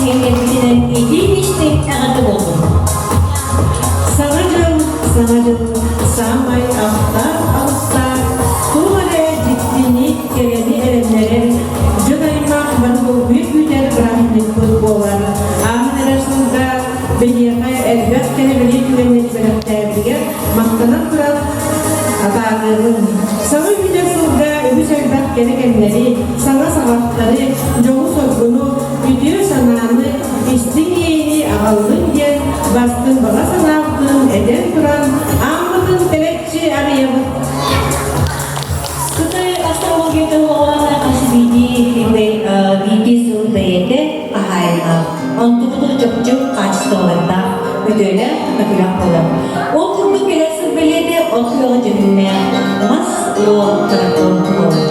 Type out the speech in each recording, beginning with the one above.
нэһилиэнньэбитинэн итии-истиҥ эҕэрдэ буоллун! Саҥа дьыл, саҥа дьыл саамай аптаах алыптаах, туох эрэ дьиктини, кэрэни эрэннэрэр, дьон аймах бары долгуйа күүтэр бырааһынньыкпыт буолар. Ааһан эрэр сылга биһиэхэ элбэх кэрэ-бэлиэ түгэннэри бэлэхтээбитигэр махтанан туран атаарыаҕыҥ. Саҥа үүнэр сылга үгүс элбэх кэрэ кэмнэри, саҥа саҕахтары, дьолу-соргуну, үтүө санааны, истиҥ иэйиини аҕаллын диэн бастыҥ баҕа санаабытын этэн туран, ааммытын тэлэччи арыйабыт. Кытай астрологията олоҕуран хас биирдии биирдии сыл бэйэтэ хаһаайыннаах. Онтубутун чопчу хаачыстыбалардаах, үтүөлээх, мөкүлээх буолар. Ол курдук кэлэр сыл бэлиэтэ от күөҕэ дьүһүннээх мас уол дракон буолар.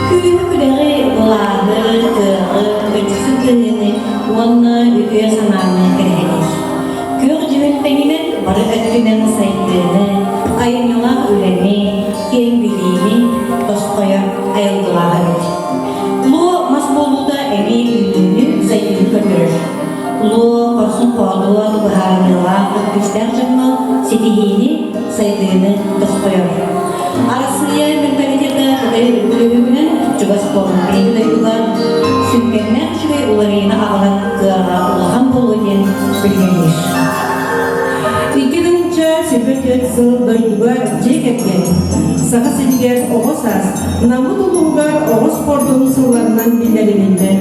Күүһү-күдэҕи, былааһы, кыаҕы, кырдьыксыт быһыыны уонна үтүө санааны кэрэһэлиир. Күөх дьүһүн тэҥинэн бары өттүнэн сайдыыны, айымньылаах үлэни, киэҥ билиини тосхойор айылгылаах эбит. Луо мас буолуута эмиэ үүнүүнү, сайдыыны көрдөрөр. Луо хорсун хоодуот, быһаарыныылаах, күүстээх дьоҥҥо ситиһиини, сайдыыны тосхойор. Арассыыйа менталитета Кытай үрдүлүгүнэн чугас буолан биһиги дойдуга сүҥкэннээх үчүгэй уларыйыыны аҕалар кыаҕа улахан буолуо диэн билгэлиир. 2024 сыл дойдуга дьиэ кэргэн, Саха сиригэр оҕо саас, Наммыт улууһугар оҕо спордун сылларынан биллэрилиннэ.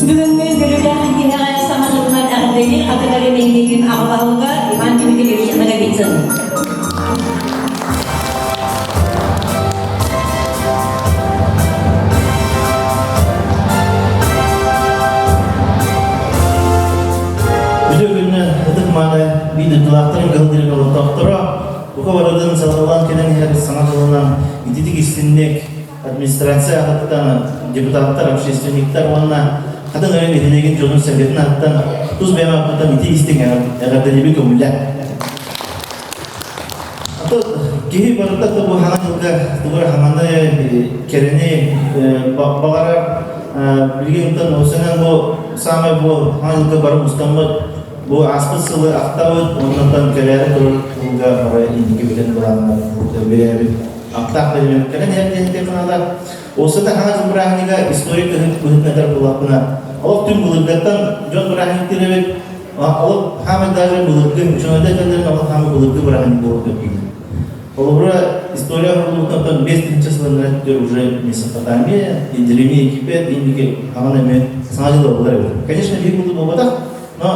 Бүгүҥҥү үөрүүлээх киэһэҕэ саҥа дьылынан эҕэрдэлиир Хатыгары нэһилиэгин аҕа баһылыга Иван Дмитриевич Ноговицын. Үтүө күннэ ытык-мааны биир дойдулаахтарын кыһыл дириҥ олохтоохторо бука барытын салаллан кэлэн иһэр саҥа дьылынан ититик истинник администрация аатыттан депутаттар, общественниктар уонна Хатыҥ Арыы нэһилиэгин дьонун-сэргэтин ааттан тус бэйэм ааппыттан ити истиҥ эҕэрдэлиибин көҥүллээ. Киһи барыта да бу хаҥа дьылга тугу эрэ хаҥаны, кэрэни баҕарар. Билигин онтон бу саамай бу хаҥа дьылга бары мустаммыт бу ааспыт сылы ахтабыт, оннотон кэлээри турар сылга бары инники бүтэн былааннар билэбит. Аптаах бэлэмин кэлэн иһэр диэн канала. Осы да хаҥа дьыл бырааһынньыга история быһыытынан этэр буоллахпына, олох түҥ былыргаттан дьон бырааһынньыктыыр эбит. Ол хаамай даже былыргы, учуонайдар этэллэрин ол хаамай былыргы бырааһынньык буолуон сөп. Холобура, история оҥоһуллубутуттан 5000 сылынан уже Месопотамия, Древний Египет, инники хаҥан эмиэ саҥа дьыл буолар эбит. Конечно, биир курдук буолбатах, но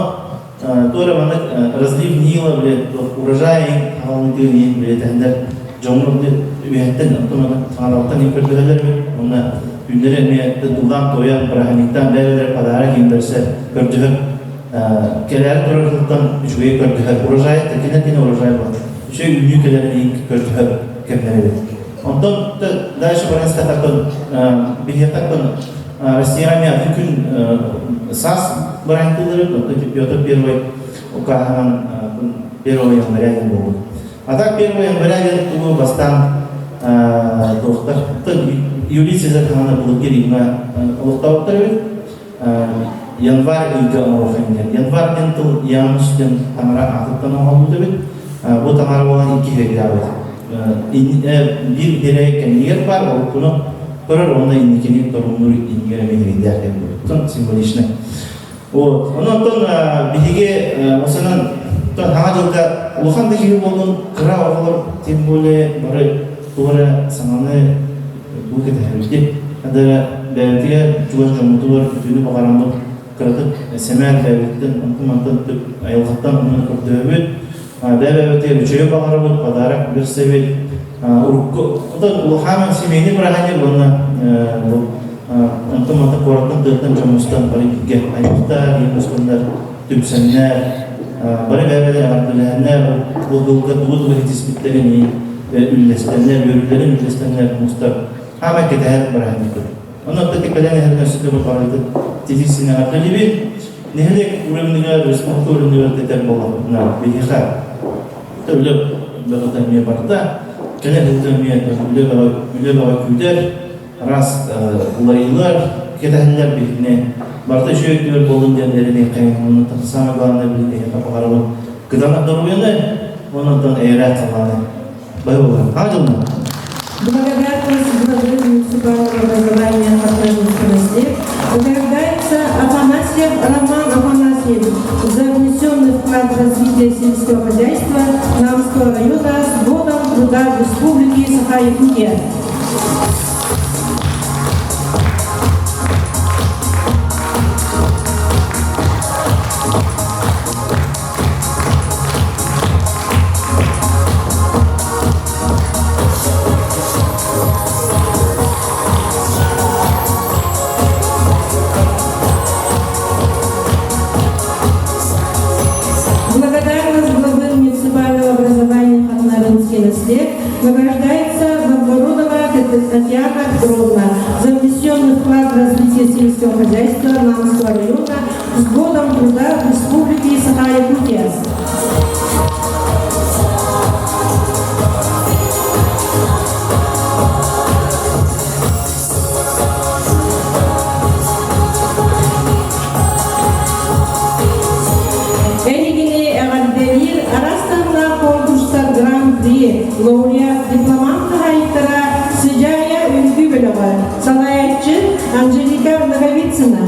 то эрэ маннык разлив Нила, блядь, урожай хаҥалыытын иһин билэтэһиннэр дьоҥҥо үөһэттэн оттон хаҥалалтан иһин көрдөһөллөр эбит. Уонна күннэри эмиэ ыллаан туойан, бырааһынньыктаан бэйэлэрэ подарок иһин бэрсэр, көрдөһөр кэлээри турар сылтан үчүгэйи көрдөһөр. Урожай, кини кини урожай буолар. Үчүгэй үүнүү кэлэрин иһин көрдөһөр кэмнэр эбит. Онтон дальше баран истэххэ биһиэхэ Россияҕа эмиэ атын күн саас бырааһынньыктыыллар эбит, оттон Петр Первый укааһынан 1 января диэн буолбут. А так 1 января диэн тугу бастаан туохтар Юлий Цезарь хаана былыргы Римҥа олохтообуттар эбит. Январь ыйга оҥоруохха диэн. Январь диэн тыл Янус диэн таҥара аатыттан оҥоһуллубут эбит. Бу таҥара буолан икки сирэйдээҕ эбит. Биир сирэй кэннигэр баар, уруккуну көрөр уонна инникини торумнуур иннигэр эмиэ сирэйдээх диэн буолбут. Символично. Вот. Онон биһиги осанан хаҥа дьылга улахан да киһи буоллун, кыра оҕолор тем более бары туох эрэ саҥаны бу кэтэһэбит. Хадара бэйэтигэр чугас дьоммутугар үтүөнү баҕараммыт кыратык сэмээр бэйэбититтэн онтон-мантан айылҕаттан онно көрдөөбүт. Бэйэ-бэйэбитигэр үчүгэй баҕарабыт, подарок бэрсэбит. Урукку оттон улахан семейный бырааһынньык уонна бу онтон-мантан куораттан тыаттан дьон мустан бары бииргэ аймахтар, ийэ мустаннар, түмсэннэр, бары бэйэ-бэйэлэрин эҕэрдэлэһэннэр, бу тылга тугу-тугу ситиспиттэрин үллэстэннэр, үөрүүлэрин үллэстэннэр мустар хаамай кэтэһэр бырааһынньыкпыт. Онон ытык кэлэн иһэр өссө баҕарыытын титиссин эҕэрдэлиибин. Нэһилиэк уровнигар, республика уровнигар тэтэр буоллахпытына, биһиэхэ үлэ бөҕөтө эмиэ барда. Кэлэр сылга эмиэ үлэ бөҕө, үлэ бөҕө күүтэр, араас уларыйыылар. кэтэһэллэр биһигини. Барыта үчүгэй өттүгэр буоллун диэн эрэниэххэйиҥ. Онон самое главное билигин эһиэхэ баҕарабын. Кытаанах доруобуйаны, онон эйэлээх халлааны. Бай буолар. Хаҥа дьылынан. Благодарность главы муниципального образования Хатажинского награждается Афанасьев Роман Афанасьевич за внесенный вклад в развитие сельского хозяйства Намского района с годом труда в Республике Саха-Якутия. Благодарность главы муниципального образования Хатнарынский наслед награждается Новгородова Татьяна Петровна за внесенный вклад в развитие сельского хозяйства Намского района с годом труда в Республике Саха-Якутия. Эһигини эҕэрдэлиир араас таһымнаах конкурстар Гран-при лауреат дипломант хаһаайыттара Сыдьаайа үҥкүү бөлөҕө, салайааччы Анжелика Ноговицына.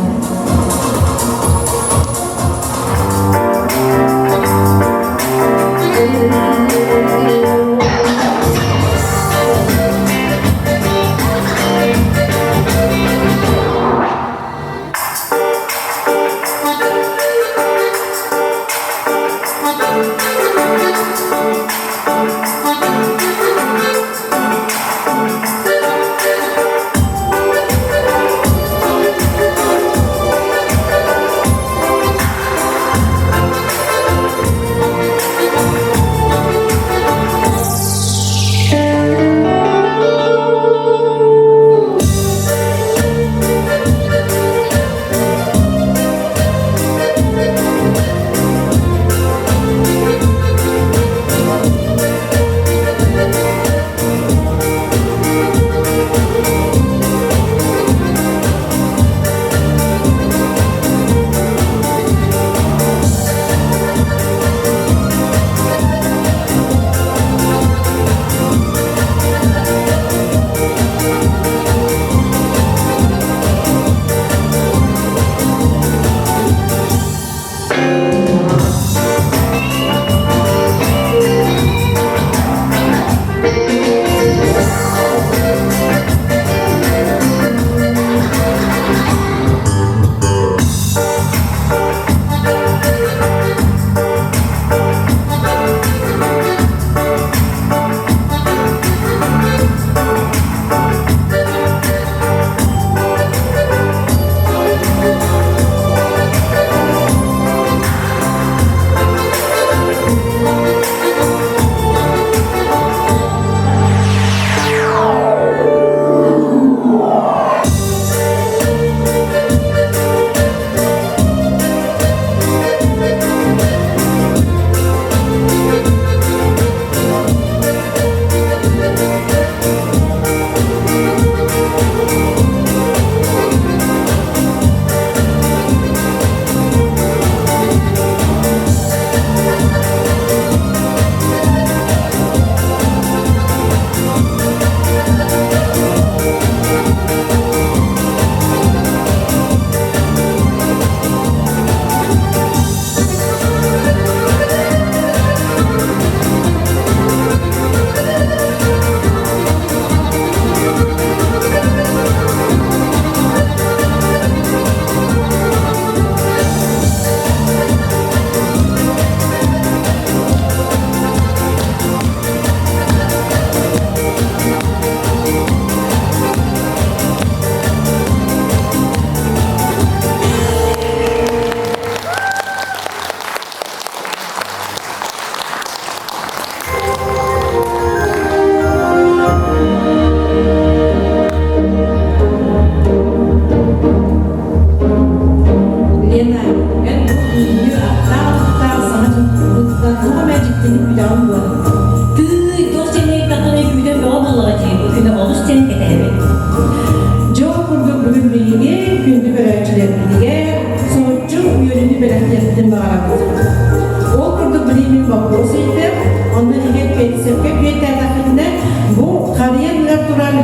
боппуруос ыйытыам. Онно егер сөпкө эппиэттээтэххитинэ, бу харыйа анныгар турар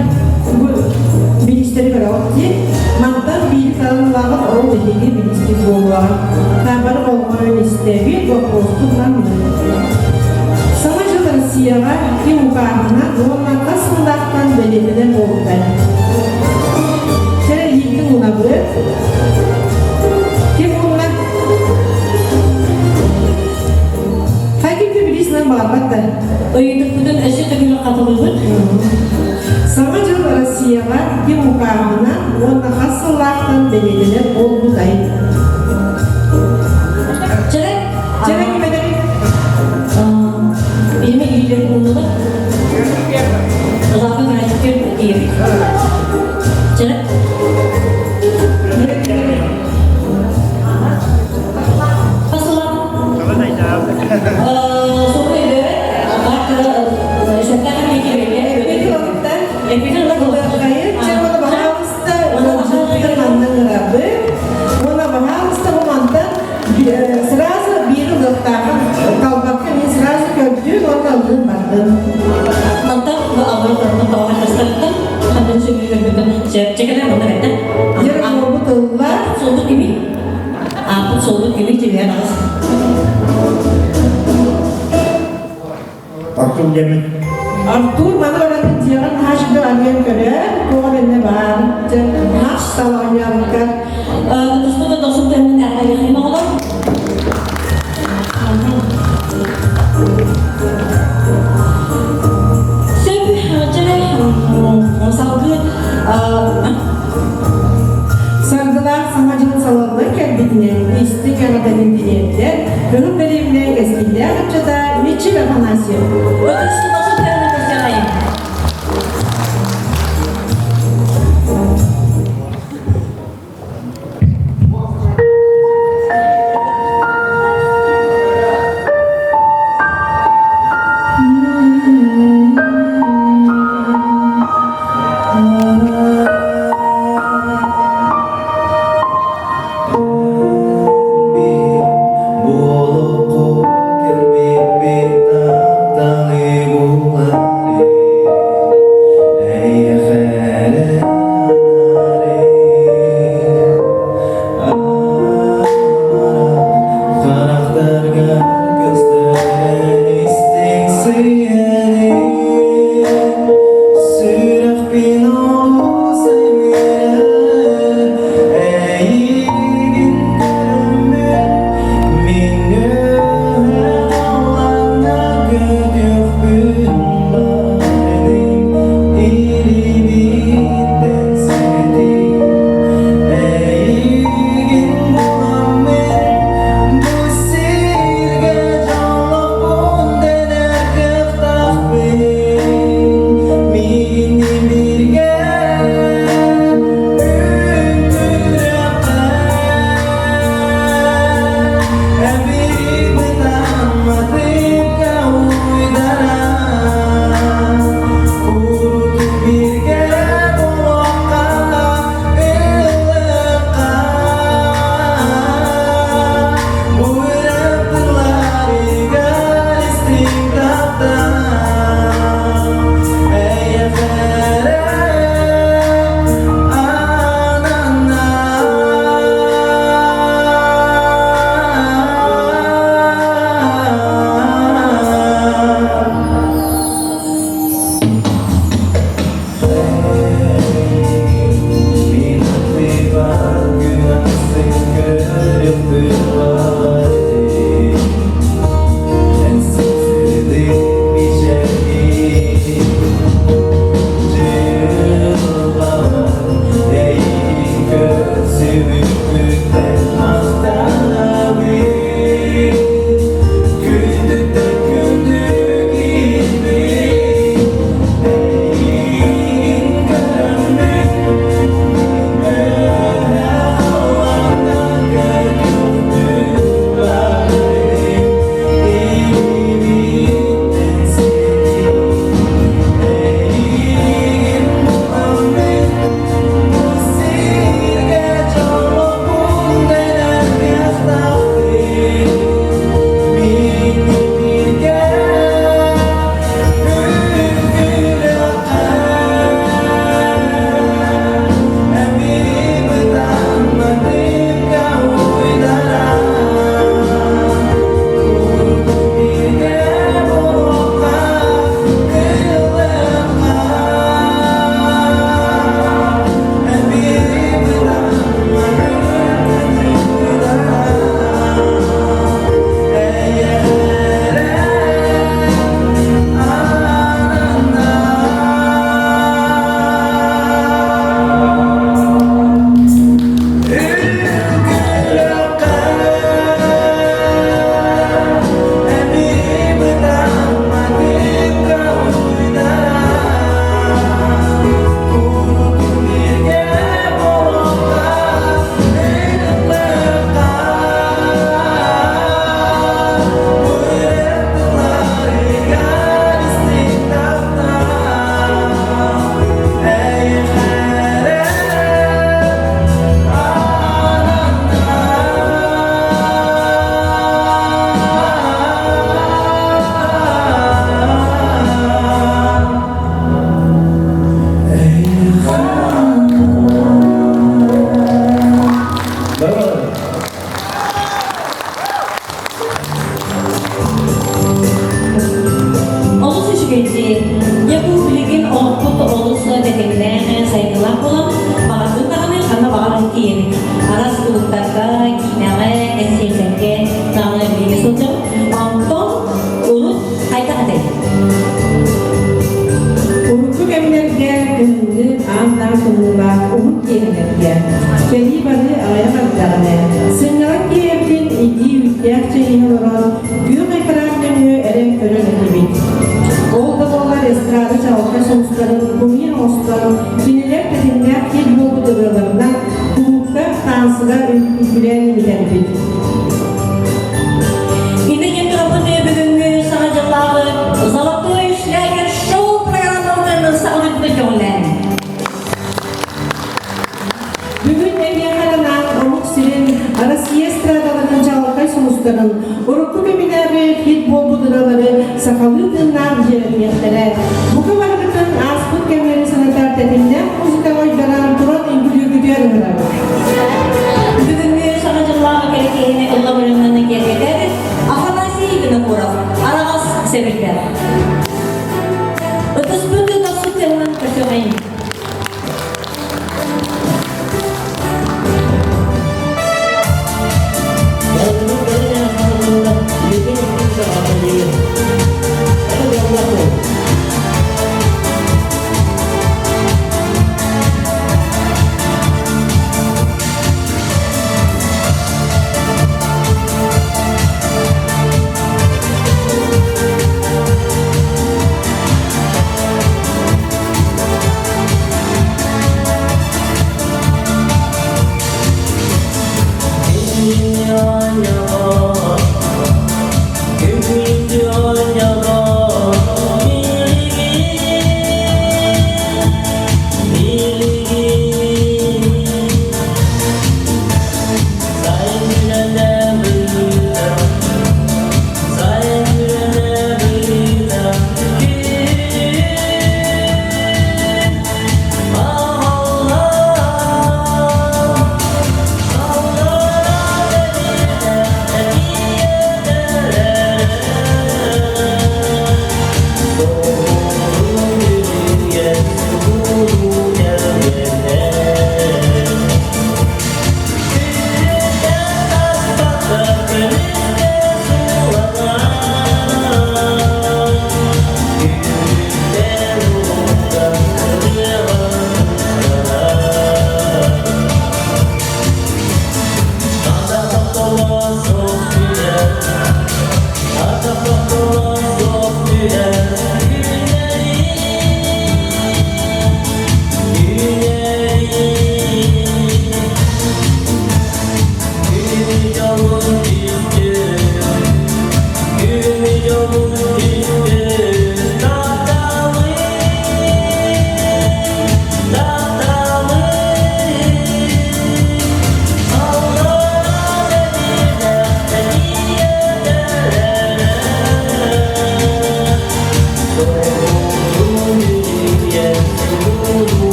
бу бириистэри көрөҕүт дии. Мантан биири талан ылаҕыт, ол эһиги бириискит буолуоҕа. Бары болҕойон истэбит, боппуруоспут маннык. Саҥа дьыл Россияҕа ким укааһынан уонна хас сыллаахтан бэлиэтэнэр буолбутай? Чэ, илиитин уунабыт. Ким уунна? Хайдык билиисинэн баҕарбат да. Ыйытыкпытын өссө төгүл хатылыыбыт. Саҥа дьыл Россияҕа ким укааһынан уонна хас сыллаахтан бэлиэтэнэр буолбутай? Чэ, Чэ, ким этэрий? Билими илиилэр ууннулар. Ылаапы графикер диир. Чэ, хас сыллаах? Уонна баһаалыста бу мантан сразу биир ылыахтаахын талбакка мин сразу көрдүм уонна ыллым бардым. Мантан алгоритмын тоҕо хандан сөбүлүүр чэкэлэр онно бэрдэ. Дьэ суолбут ылла. Суолбут кими? Ааппыт суолбут кими тибиһэн аҕыс. Артур диэммин. Артур маны баратын дьиэҕин хаашыгар арыйан көрөр, туох эрэ баар, хаш салаҕанньаабыкка. Тустууга досум тыһынан эҕэрдэлиэххин оҕолор. Сөп, чэ, салгыы Саргылаах Саҥа дьыл салаллан кэлбитинэн истиҥ эҕэрдэтин тириэрдэр, кыһыл бэлиэмнэ кэскиллээх ыччата Мичил Афанасьев. Өтөс досум тыһынан көрсүөҕэйим. Буолуку кэлбиппит тапталы булан. тиийэбит. Араас кулууптарга, киинэҕэ, кэнсиэрдэргэ даҕаны бииргэ сылдьабыт. Онтон урут хайдах этэй? Урукку кэмнэргэ кыһыҥҥы аан-даан тымныылаах уһун киэһэлэргэ кэлии бары аҕыйах эрдэҕинэ, сынньалаҥ киэһэбитин итии үүттээх чэй иһэ олорон, күөх экран нөҥүө эрэ көрөр этибит. Ол да буоллар эстрада чаҕылхай сулустарын кумир оҥостон, кинилэр тэтимнээх хит буолбут ырыаларынан кулуупка таансыга үҥкүүлээн имитэрбит. Инники турабын бүгүҥҥү саҥа дьыллааҕы «Золотой шлягер» шоу программабытын саҕалыырбыт көҕүлээн. Бүгүн эһиэхэ анаан омук сирин Россия эстрадаларын чаҕылхай сулустарын, урукку кэминээҕи хит буолбут ырыалары сахалыы тыыннаах дьиэрэтиэхтэрэ. Бука барыгытын ааспыт кэмнэри санатар тэтимнээх музыкаҕа уйдаран туран үҥкүүлүүргүтүгэр ыҥырабыт. Бүгүҥҥү саҥа дьыллааҕы кэрэ киһини ылла-бырыҥнаны киэргэтэр Афанасий Винокуров араҕас сэбирдэх. Ытыспыт ытахсыт тылынан көрсөҕөйүн.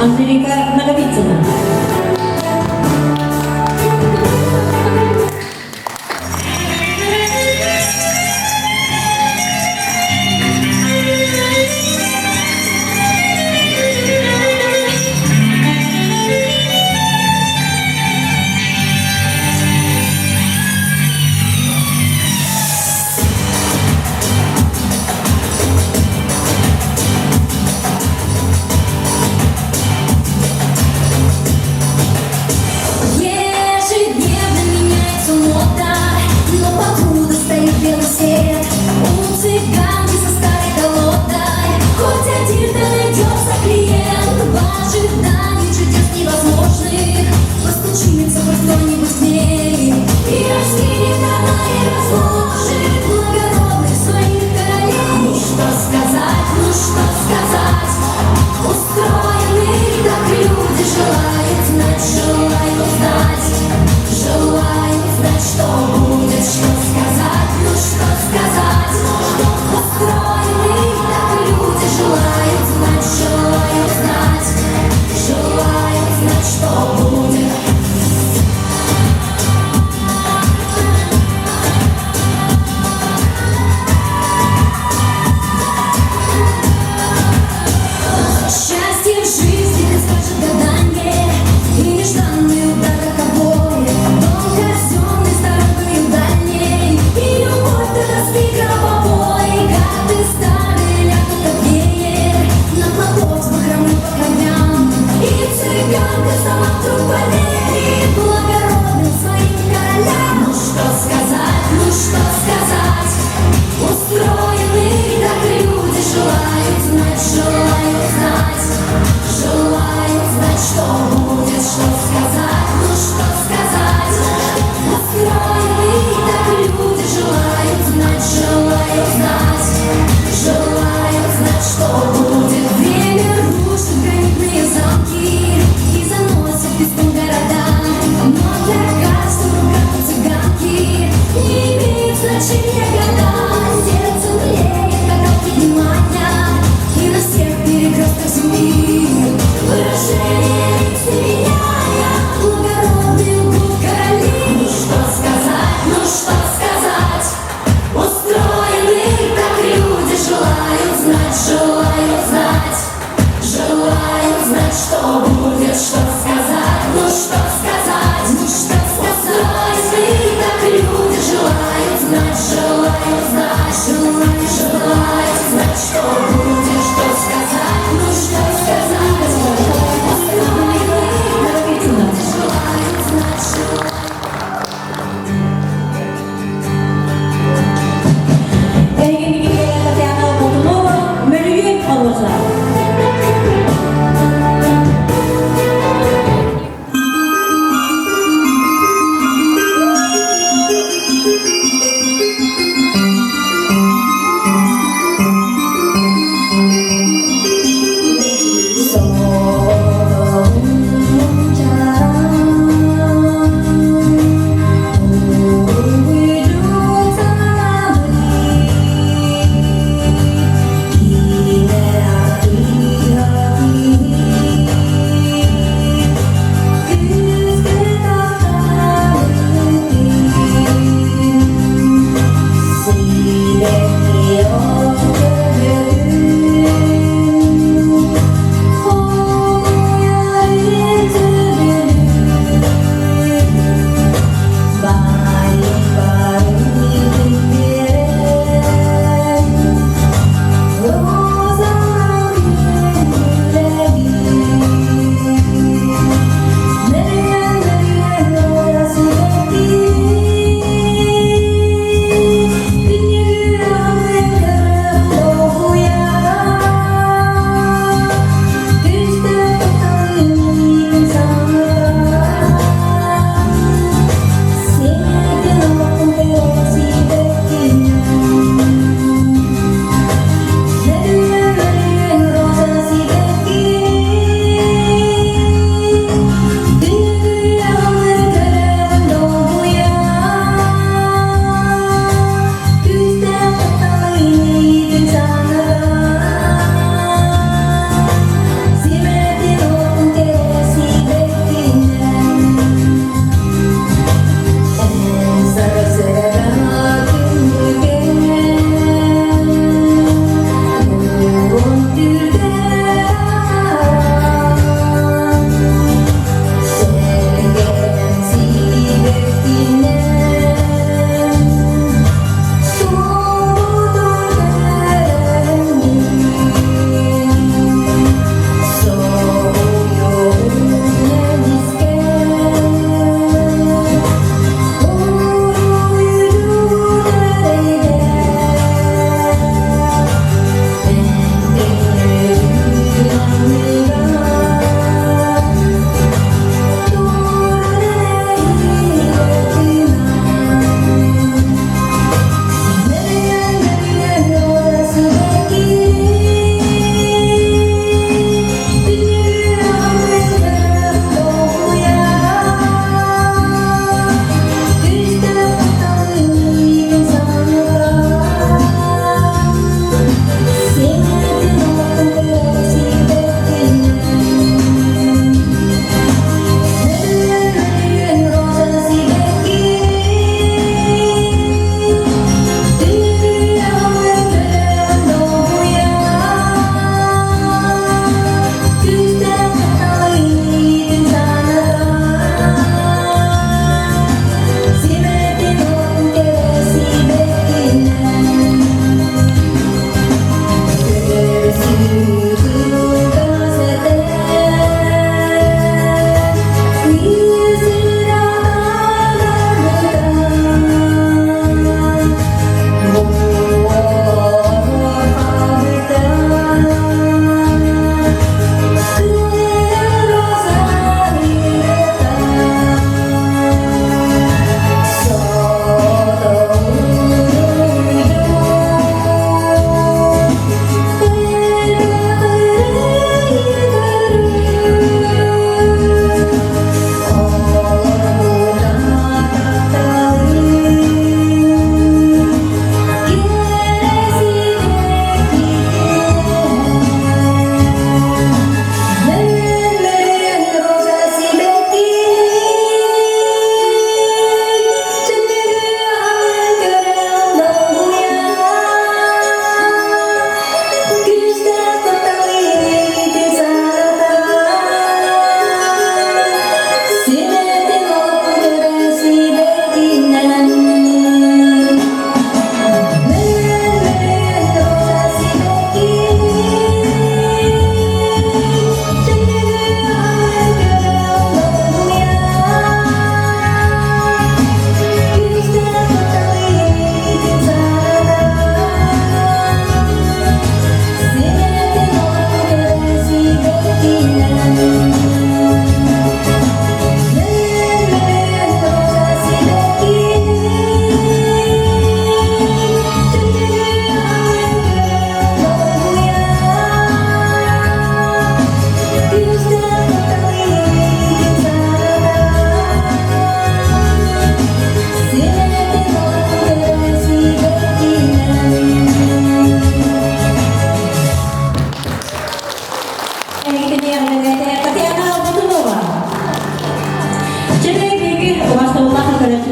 Анжелика Ноговицына. Ежедневно меняется мода, но покуда стоит белый свет, у цыганки со старой колодой, хоть один да найдется клиент, в ожидании чудес невозможных, постучится хоть кто-нибудь к ней, и раскинет она и разложит благородных своих королей. Ну что сказать, ну что сказать, устроены так люди желают знать, желают знать, желают знать, что будет, что сказать, ну что сказать, устроены так люди желают знать, желают знать, желают знать, что будет. Счастье в жизни предскажет гаданье И нежданный удар роковой. Дом казенный с дорогою дальней И любовь до тоски гробовой.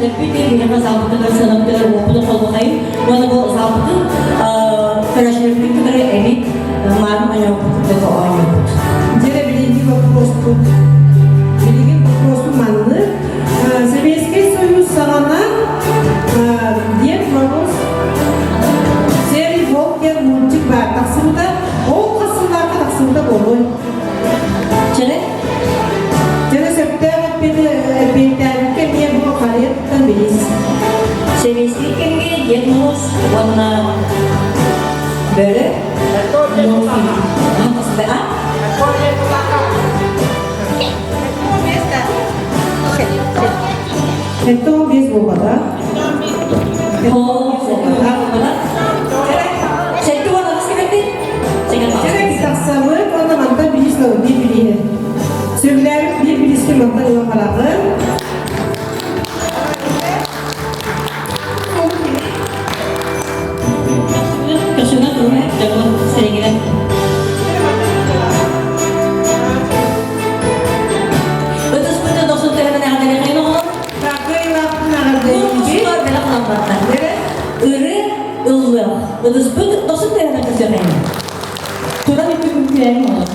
үөрдүбүт биһиэхэ залбытыгар сыанабытыгар уопутун холбохайын уонна бу залбытын көрөөччүлэрбит кытары эбит мааны оонньообут оонньообут. Дьэ билиҥҥи боппуруоспут билигин боппуруоспут маннык. Сэбиэскэй Союз саҕана Дед Мороз Серый волк диэн мультик баар тахсыбыта. Ол хас сыллаахха тахсыбыта буолуой? Чэрэ? Дьэ сөптөөх эппиэти эппиэттээбиккэ эмиэ бу харыйаттан билис. Сэбиэскэй кэмҥэ Дед Мороз уонна Бөрө мультфильм. Это он без буолбата. Дьэ тахсабыт уонна мантан билис биир билиһи. Сөбүлээбит биир билискэ мантан ылан бараҕын. Ыры ыллыах. Ытыспыт дохсун тыаһынан көрсүөххэйин. Туран үтү күнкүлээн оҕолор.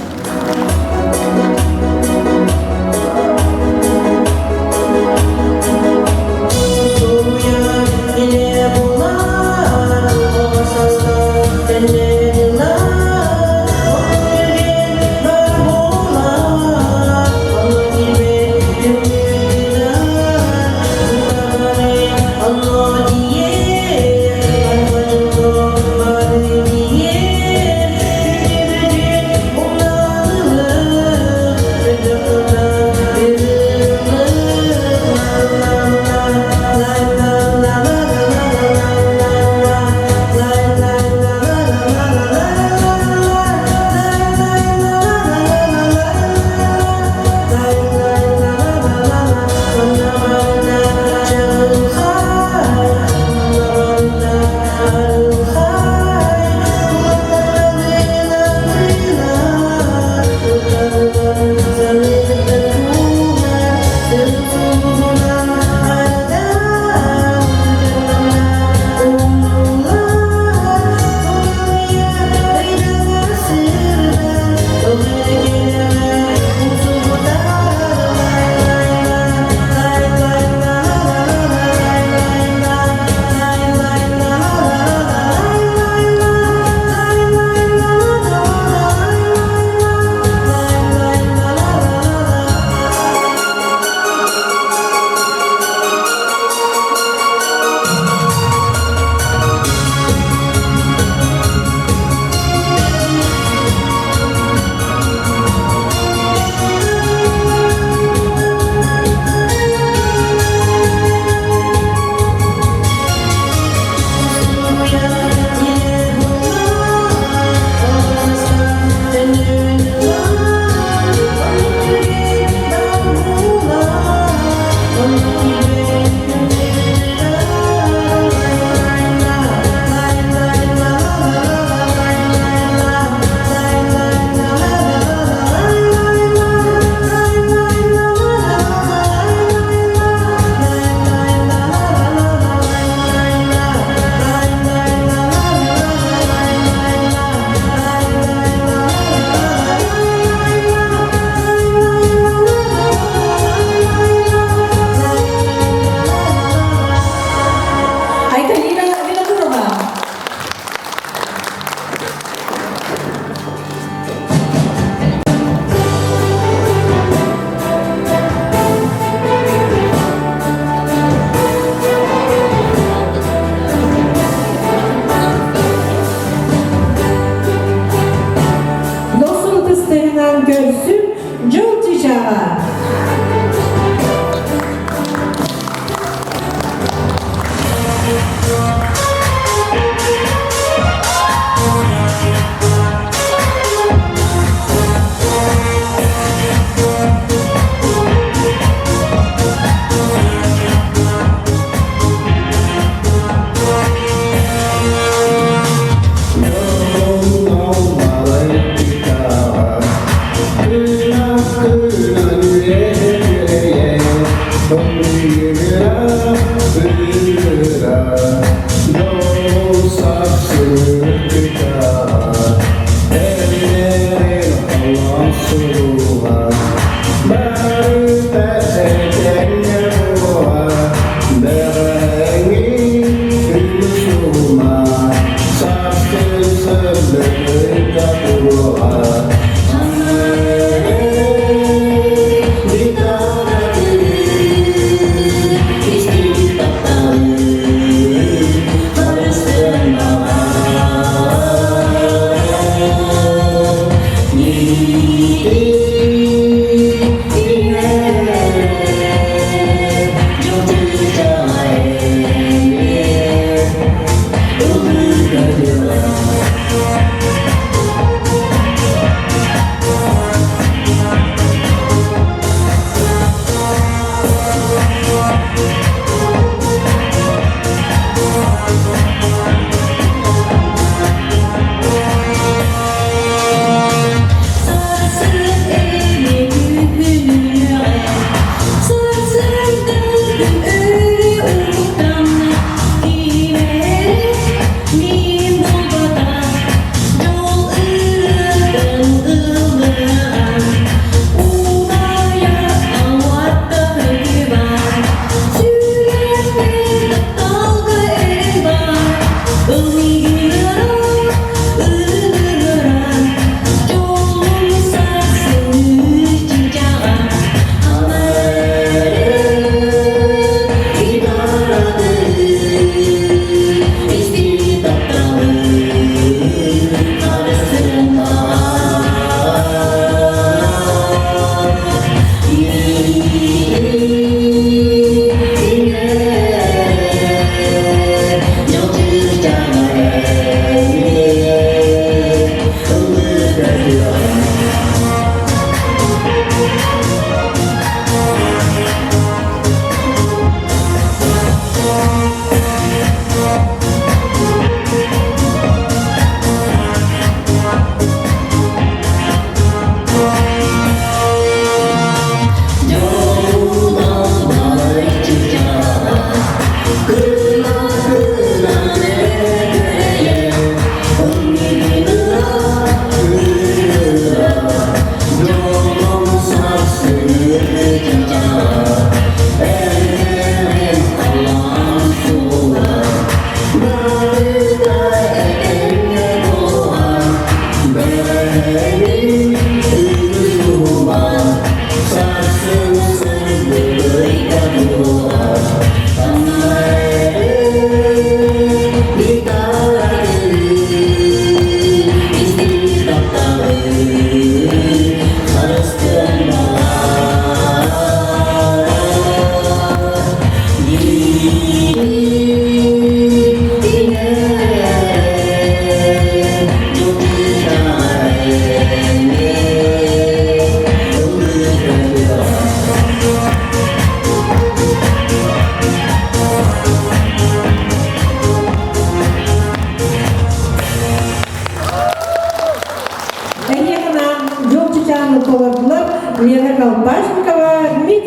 Айталина Винокурова. Досун ытыстарынан көрсүн дьол чычааҕа.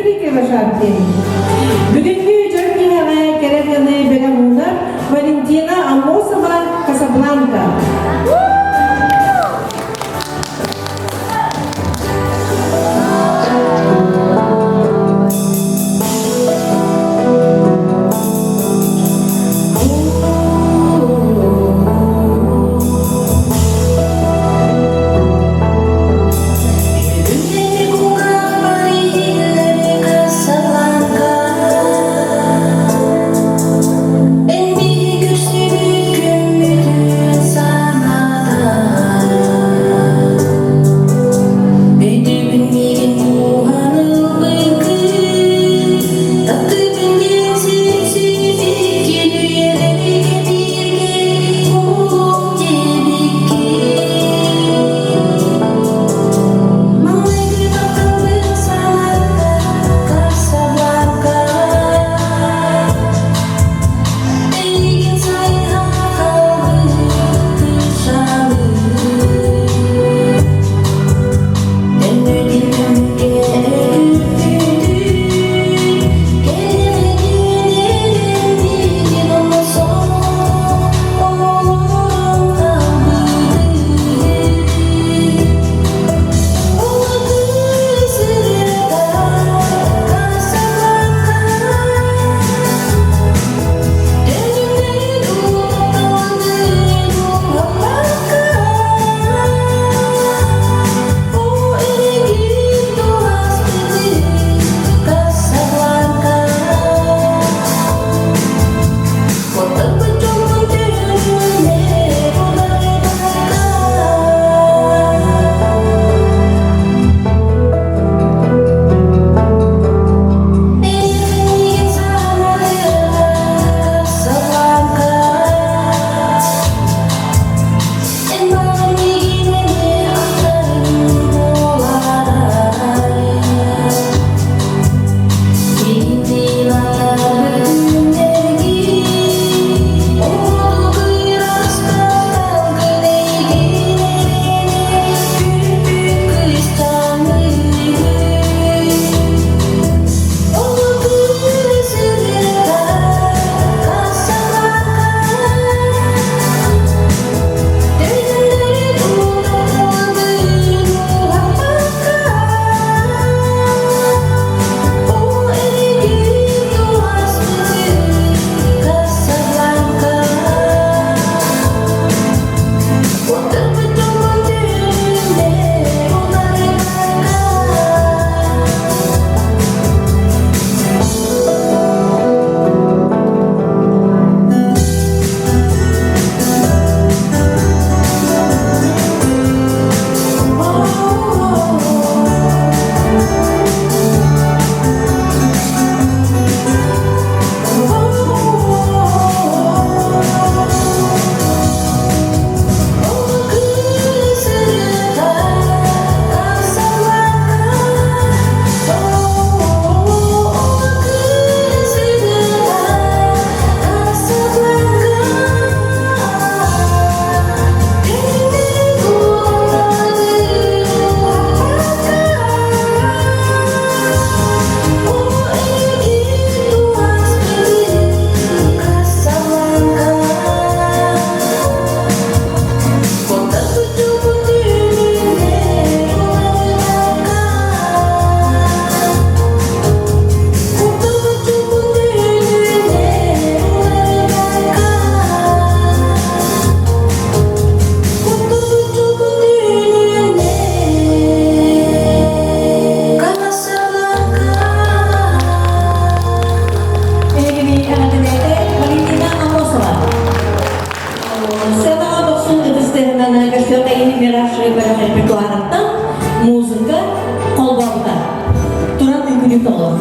Дмитрий Кривошапкин. Бүгүҥҥү дьон киһэҕэ кэрэ тыаны бэлэх уунар Валентина Аммосова Касабланка. Валентина Амосова. Сценаҕа дохсун ытыстыһынан көрсүөххэйин Мираж бөлөх репертуарыттан музыка холбообута. Туран үҥкүнү толор.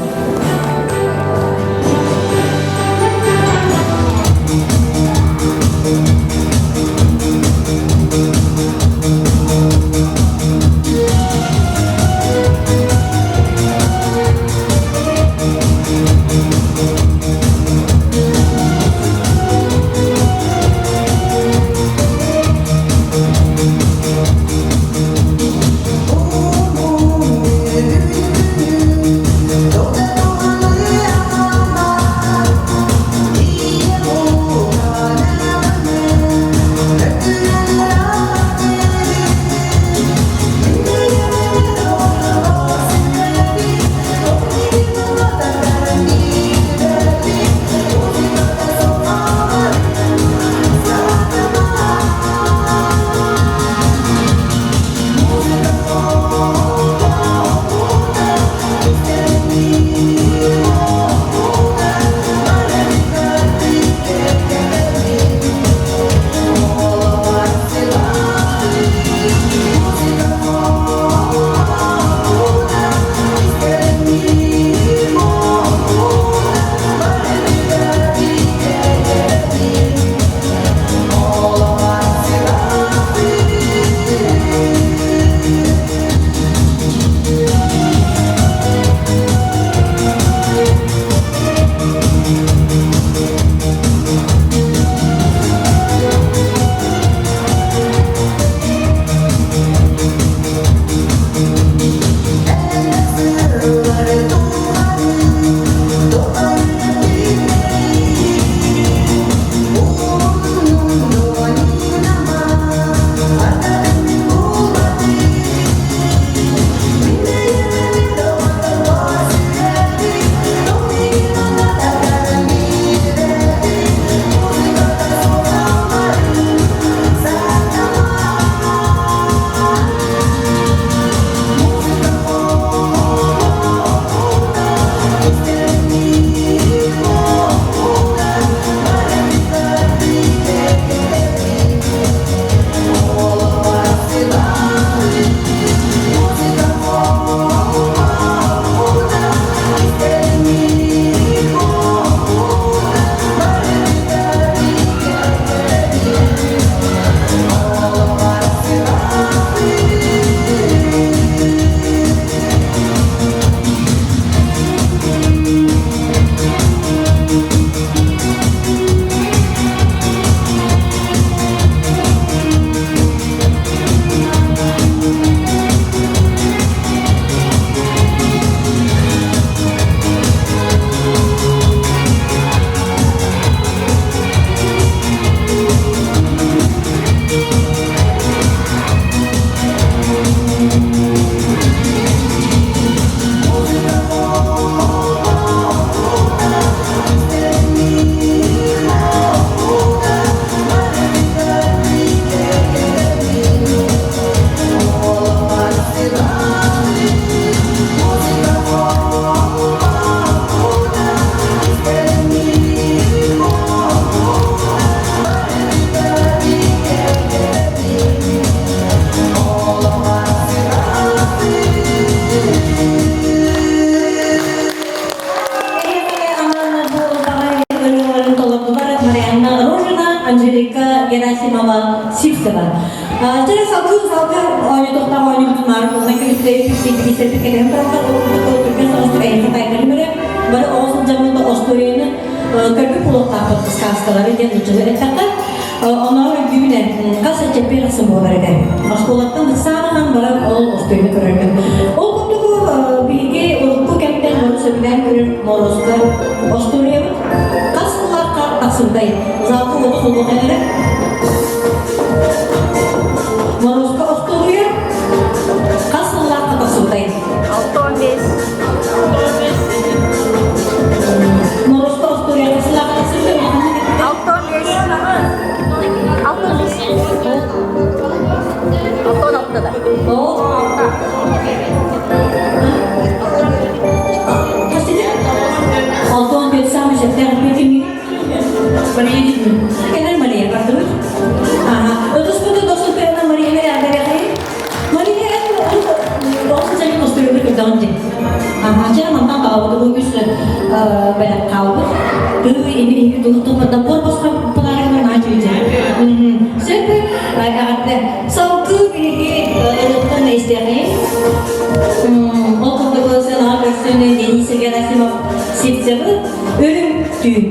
Герасимова Сивцева. Чэ, салгыы салгыы оонньотуохтаах оонньуубутун маары кулунан кэбистэ, кэбистэрбит кэтэһэн тураллар, ол курдук түргэн соҕустук эйиэхэ таайтарым эрэ. Бары оҕо сылдьаммыт остуоруйаны көрбүт буолуохтаахпыт сказкалары диэн нууччалыы эттэххэ. Оноор өйдүүбүн хас чэппиэр ахсын буолар этэ. Оскуолаттан ыксаан баран ол остуоруйаны көрөрбүт. Ол курдук биһиги урукку кэмтэн бары сөбүлээн көрөр Моруоска остуоруйабыт хас сыллаахха тахсыбытай? Залга уоту холбуохха эрэ. Моруоска остуоруйа хас сыллаахха тахсыбытай? 65. Моруоска остуоруйа хас сыллаахха тахсыбытай? 65. 65. 66 да. Алтон бет самый сөптөөх бетимги. Мария дитми. Кэлэр Мария бардыбыт. Ага. Отуспуту досун пена Мария Мария Мария досун сәни костюмы көрдөҕүн дии. Ага, чэ мантан таҕабыт бу үс бэлэх хаалбыт. Тыы ими иһи тулуктуппатта буор босхо подарок наачуйдьа. Сөп эҕэрдэ. Салгыы биһиги ырыаттан истиэхэй. Ол курдук сыанаҕа көрсөн Денис Герасимов Сивцевы Үрүҥ түүн.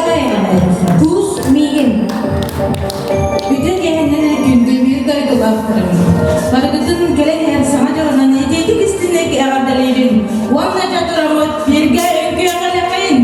Николаевна, куус миигин. Бүтүн киэһэннэн күндү биир дойдулаахтарым. Барыгытын кэлэн иһэр саҥа дьолунан итиитик истинник эҕэрдэлиибин. Уонна дьотураммыт бииргэ үҥкүөхэлэхин!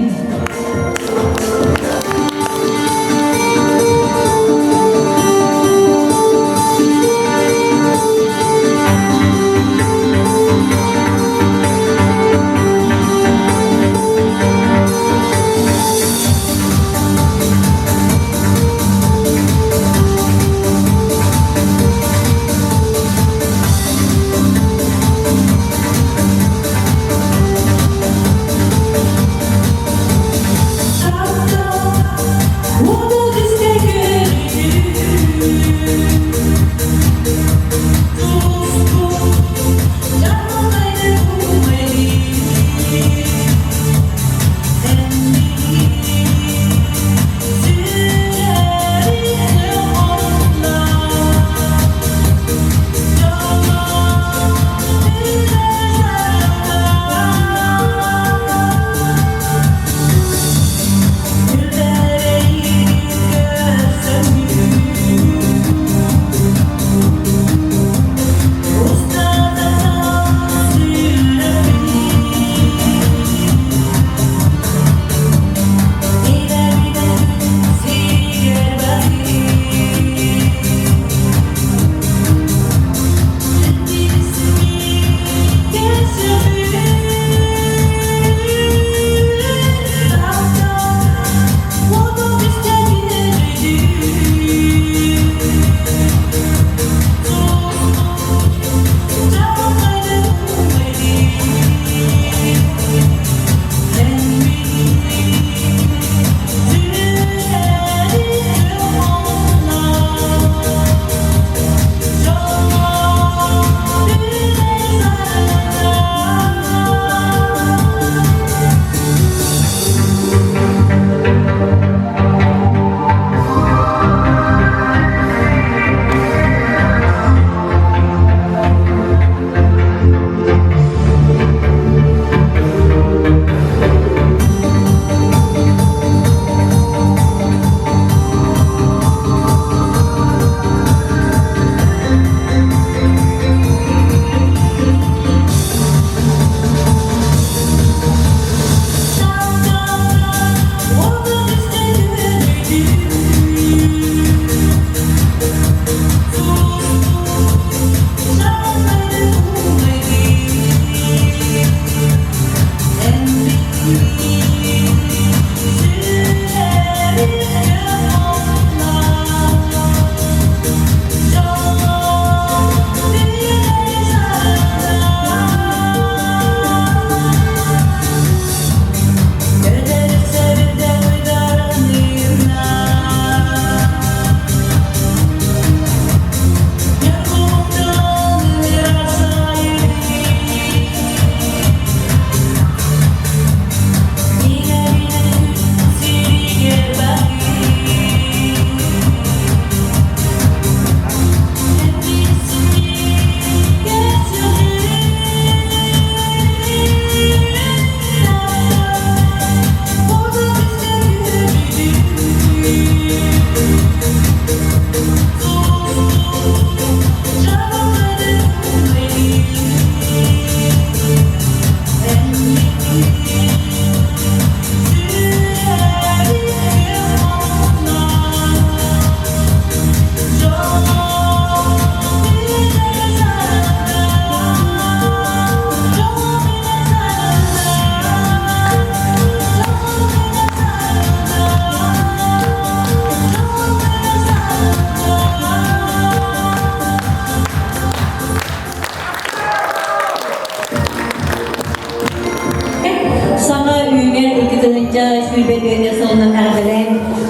Саҥа үүнэр 2024 сылынан эҕэрдэлээн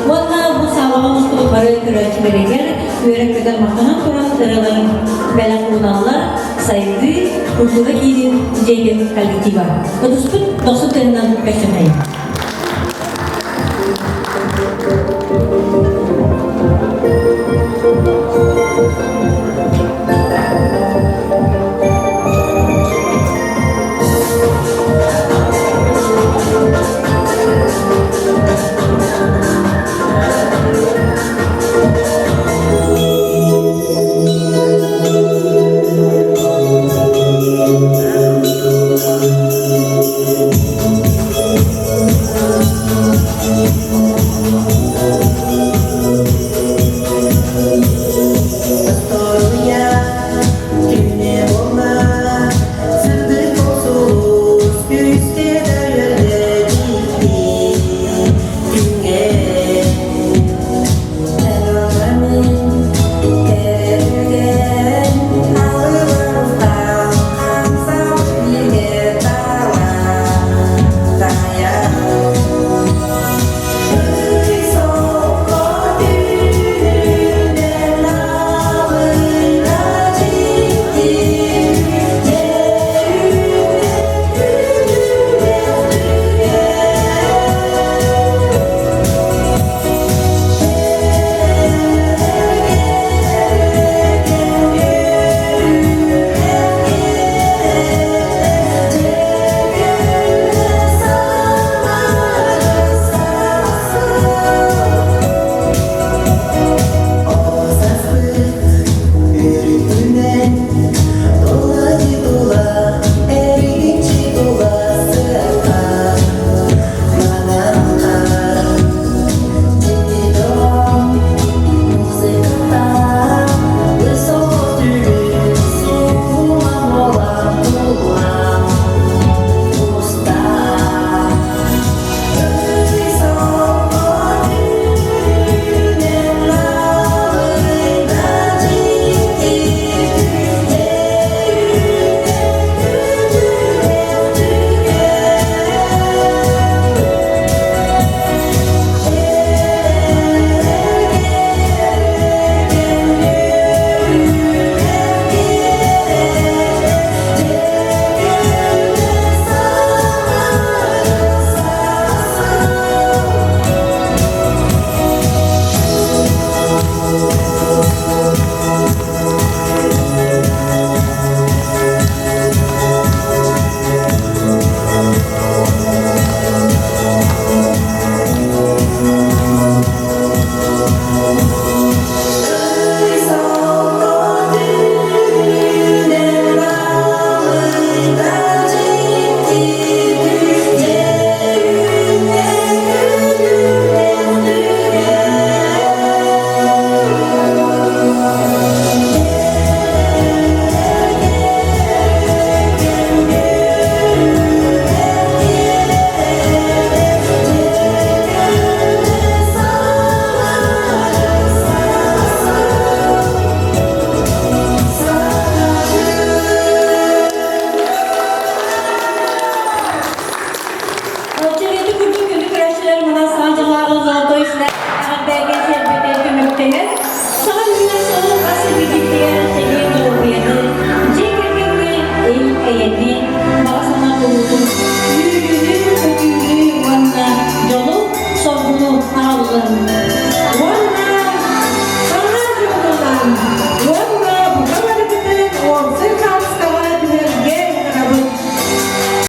уонна бу саалаҕа мустубут бары көрөөччүлэригэр үөрэ-көтө махтанан туран ырыаларын бэлэх ууналлар сайдыы культура киинин дьиэтин коллектива. Ытыспыт дохсун тыынынан көрсүһэйин.